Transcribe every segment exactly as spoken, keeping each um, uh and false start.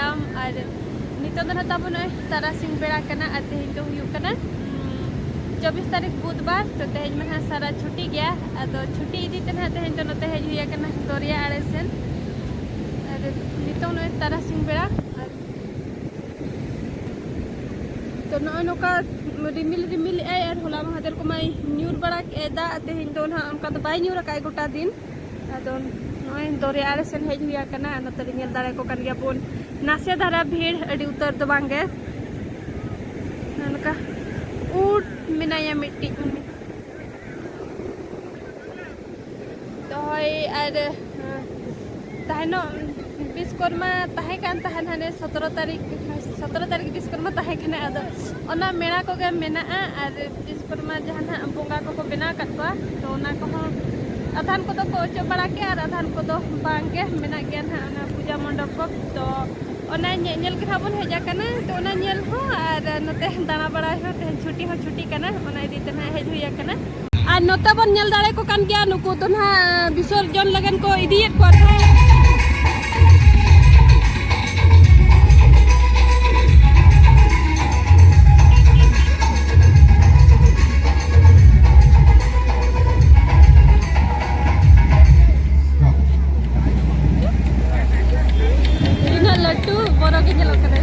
ᱟᱨ ᱱᱤᱛᱚᱜ ᱫᱚ ᱱᱟᱦᱟᱜ ᱛᱟᱵᱚ ᱱᱚᱜᱼᱚᱭ ᱛᱟᱨᱟᱥᱤᱧ ᱵᱮᱲᱟ ᱠᱟᱱᱟ, ᱟᱨ ᱛᱮᱦᱮᱧ ᱫᱚ ᱦᱩᱭᱩᱜ ᱠᱟᱱᱟ, ᱩᱢ, ᱪᱚᱵᱵᱤᱥ ᱛᱟᱹᱨᱤᱠᱷ ᱵᱩᱫᱷᱵᱟᱨ᱾ ᱛᱚ ᱛᱮᱦᱮᱧ ᱢᱟ ᱱᱟᱦᱟᱜ ᱥᱟᱨᱟ ᱪᱷᱩᱴᱤ ᱜᱮᱭᱟ, ᱟᱫᱚ ᱪᱷᱩᱴᱤ ᱤᱫᱤ ᱛᱮ ᱱᱟᱦᱟᱜ ᱛᱮᱦᱮᱧ ᱫᱚ ᱱᱚᱛᱮ ᱦᱮᱡ ᱦᱩᱭ ᱟᱠᱟᱱᱟ ᱫᱚᱨᱭᱟ ᱟᱲᱮ ᱥᱮᱱ᱾ ᱟᱨ ᱱᱤᱛᱚᱜ ᱱᱚᱜᱼᱚᱭ ᱛᱟᱨᱟᱥᱤᱧ ᱵᱮᱲᱟ, ᱟᱨ ᱛᱚ ᱱᱚᱜᱼᱚᱭ ᱱᱚᱝᱠᱟ ᱨᱤᱢᱤᱞ ᱨᱤᱢᱤᱞ ᱮᱜᱼᱟᱭ, ᱟᱨ ᱦᱚᱞᱟ ᱢᱟᱦᱫᱮᱨ ᱠᱚᱢᱟᱭ ᱧᱩᱨ ᱵᱟᱲᱟ ᱠᱮᱜᱼᱟᱭ ᱫᱟᱜ, ᱛᱮᱦᱮᱧ ᱫᱚ ᱱᱟᱦᱟᱜ ᱚᱱᱠᱟ ᱫᱚ ᱵᱟᱭ ᱧᱩᱨ ᱟᱠᱟᱫᱼᱟᱭ ᱜᱚᱴᱟ ᱫᱤᱱ᱾ ᱟᱫᱚ ᱱᱚᱜᱼᱚᱭ ᱫᱚᱨᱭᱟ ᱟᱲᱮ ᱥᱮᱱ ᱦᱮᱡ ᱦᱩᱭ ᱟᱠᱟᱱᱟ, ᱟᱨ ᱱᱚᱛᱮ ᱨᱮ ᱧᱮᱞ ᱫᱟᱲᱮ ᱠᱚ ᱠᱟᱱ ᱜᱮᱭᱟ ᱵᱚᱱ, ᱱᱟᱥᱮ ᱫᱷᱟᱨᱟ ᱵᱷᱤᱲ, ᱟᱹᱰᱤ ᱩᱛᱟᱹᱨ ᱫᱚ ᱵᱟᱝ ᱜᱮ᱾ ᱱᱚᱜᱼᱚ ᱱᱚᱝᱠᱟ ᱩᱴ ᱢᱮᱱᱟᱭᱟ ᱢᱤᱫᱴᱤᱡ ᱩᱱᱤ᱾ ᱫᱚᱦᱚᱭ ᱟᱨ, ᱦᱮᱸ, ᱛᱟᱦᱮᱱᱚᱜ ᱵᱤᱥᱠᱚᱨᱢᱟ ᱛᱟᱦᱮᱸ ᱠᱟᱱ ᱛᱟᱦᱮᱱ, ᱦᱟᱱᱮ ᱥᱚᱛᱨᱚ ᱛᱟᱹᱨᱤᱠᱷ, ᱥᱚᱛᱨᱚ ᱛᱟᱹᱨᱤᱠᱷ ᱵᱤᱥᱠᱚᱨᱢᱟ ᱛᱟᱦᱮᱸ ᱠᱟᱱᱟ᱾ ᱟᱫᱚ ᱚᱱᱟ ᱢᱮᱞᱟ ᱠᱚᱜᱮ ᱢᱮᱱᱟᱜᱼᱟ, ᱟᱨ ᱵᱤᱥᱠᱚᱨᱢᱟ ᱡᱟᱦᱟᱸ ᱱᱟᱦᱟᱜ ᱵᱚᱸᱜᱟ ᱠᱚᱠᱚ ᱵᱮᱱᱟᱣ ᱟᱠᱟᱫ ᱠᱚᱣᱟ, ᱛᱚ ᱚᱱᱟ ᱠᱚᱦᱚᱸ ᱟᱫᱷᱟᱱ ᱠᱚᱫᱚ ᱠᱚ ᱚᱪᱚᱜ ᱵᱟᱲᱟ ᱠᱮᱜᱼᱟ, ᱟᱨ ᱟᱫᱷᱟᱱ ᱠᱚᱫᱚ ᱵᱟᱝ ᱜᱮ, ᱢᱮᱱᱟᱜ ᱜᱮᱭᱟ ᱱᱟᱦᱟᱜ ᱚᱱᱟ ᱯᱩᱡᱟ ᱢᱚᱱᱰᱚᱯ ᱠᱚ᱾ ᱛᱚ ᱚᱱᱟ ᱧᱮ-, ᱧᱮᱞ ᱜᱮ ᱱᱟᱦᱟᱜ ᱵᱚᱱ ᱦᱮᱡ ᱟᱠᱟᱱᱟ᱾ ᱛᱚ ᱚᱱᱟ ᱧᱮᱞ ᱦᱚᱸ ᱟᱨ ᱱᱚᱛᱮ ᱫᱟᱬᱟ ᱵᱟᱲᱟᱭ ᱦᱚᱸ, ᱛᱮᱦᱮᱧ ᱪᱷᱩᱴᱤ ᱦᱚᱸ ᱪᱷᱩᱴᱤ ᱠᱟᱱᱟ, ᱚᱱᱟ ᱤᱫᱤ ᱛᱮ ᱱᱟᱦᱟᱜ ᱦᱮᱡ ᱦᱩᱭ ᱟᱠᱟᱱᱟ᱾ ᱟᱨ ᱱᱚᱛᱮ ᱵᱚᱱ ᱧᱮᱞ ᱫᱟᱲᱮ ᱠᱚ ᱠᱟᱱ ᱜᱮᱭᱟ, ᱱᱩᱠᱩ ᱫᱚ ᱱᱟᱦᱟᱜ ᱵᱤᱥᱚᱨᱡᱚᱱ ᱞᱟᱹᱜᱤᱫ ᱠᱚ ᱤᱫᱤᱭᱮᱫ ᱠᱚᱣᱟ ᱛᱟᱦᱮᱸᱫ᱾ ᱛᱤᱱᱟᱹᱜ ᱞᱟᱹᱴᱩ ᱵᱚᱨᱚ ᱜᱮ ᱧᱮᱞᱚᱜ ᱠᱟᱱᱟ᱾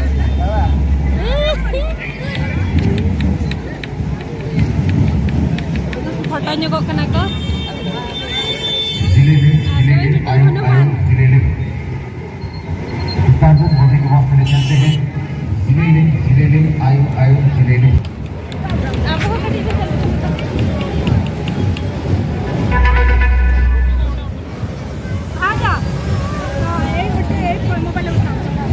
ᱯᱷᱳᱴᱳ ᱧᱚᱜᱚᱜ ᱠᱟᱱᱟ ᱠᱚ᱾ ᱟᱨ ᱱᱚᱜᱼᱚᱭ ᱢᱤᱫᱴᱟᱝ ᱦᱚᱱᱩᱢᱟᱱ᱾ ᱩᱛᱛᱟᱨᱯᱩᱨ ᱢᱚᱫᱷᱩ ᱠᱩᱢᱟᱨ ᱥᱮᱞᱮᱫ ᱧᱮᱞ ᱛᱮᱜᱮ ᱡᱤᱞᱮᱞᱤ, ᱡᱤᱞᱮᱞᱤ, ᱟᱭᱳ, ᱟᱭᱳ, ᱡᱤᱞᱮᱞᱤ᱾ ᱟᱵᱚ ᱦᱚᱸ ᱠᱟᱹᱴᱤᱡ ᱵᱚᱱ ᱪᱟᱞᱟᱜ ᱠᱟᱱᱟ᱾ ᱟᱡᱟ᱾ ᱛᱚ, ᱮᱭ ᱢᱤᱫᱴᱮᱡ ᱮᱭ ᱯᱷᱳᱱ ᱢᱳᱵᱟᱭᱤᱞ ᱮᱢ ᱥᱟᱵ ᱠᱟᱫᱟ᱾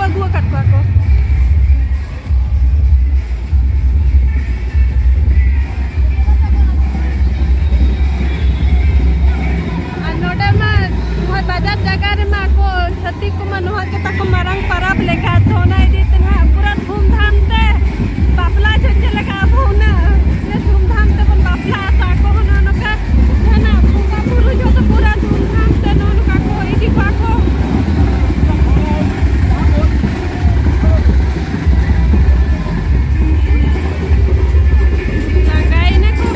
ᱟᱹᱜᱩ ᱟᱠᱟᱫ ᱠᱚᱣᱟ ᱠᱚ᱾ ᱟᱨ ᱱᱚᱰᱮ ᱢᱟ ᱱᱚᱣᱟ ᱵᱟᱡᱟᱨ ᱡᱟᱭᱜᱟ ᱨᱮᱢᱟ ᱟᱠᱚ ᱪᱷᱟᱹᱛᱤᱠ ᱠᱚᱢᱟ ᱱᱚᱣᱟ ᱜᱮ ᱛᱟᱠᱚ ᱢᱟᱨᱟᱝ ᱯᱟᱨᱟᱵᱽ ᱞᱮᱠᱟ, ᱛᱚ ᱚᱱᱟ ᱤᱫᱤ ᱛᱮ ᱱᱟᱦᱟᱜ ᱯᱩᱨᱟᱹ ᱫᱷᱩᱢᱫᱷᱟᱢ ᱛᱮ ᱵᱟᱯᱞᱟ ᱪᱮᱫ ᱪᱮᱫ ᱞᱮᱠᱟ ᱟᱵᱚ ᱩᱱᱟᱹᱜ ᱫᱷᱩᱢᱫᱷᱟᱢ ᱛᱮᱵᱚᱱ ᱵᱟᱯᱞᱟᱜᱼᱟ, ᱛᱚ ᱟᱠᱚ ᱦᱚᱸ ᱱᱚᱜᱼᱚ ᱱᱚᱝᱠᱟ ᱡᱟᱦᱟᱱᱟᱜ ᱵᱚᱸᱜᱟ ᱵᱩᱨᱩ ᱡᱚᱦᱚᱜ ᱫᱚ ᱯᱩᱨᱟᱹ ᱫᱷᱩᱢᱫᱷᱟᱢ ᱛᱮ ᱱᱚᱜᱼᱚ ᱱᱚᱝᱠᱟ ᱠᱚ ᱤᱫᱤ ᱠᱚᱣᱟ ᱠᱚ᱾ ᱞᱟᱸᱜᱟᱭᱮᱱᱟ ᱠᱚ᱾